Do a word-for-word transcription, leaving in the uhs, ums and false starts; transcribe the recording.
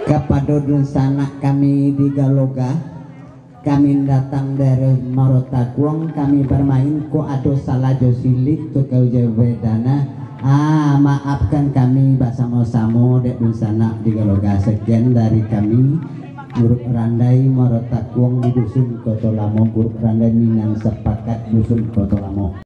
Kapado dunsanak kami di Galoga, kami datang dari Muaro Takuang, kami barmain, kok ado salah jo silek tu kau jawab dana. Ah, maafkan kami basamo-samo dek dunsanak di Galoga. Sekian dari kami, Guruk Randai Muaro Takuang di Dusun Koto Lamo, Guruk Randai Minang Sapakat Dusun Koto Lamo.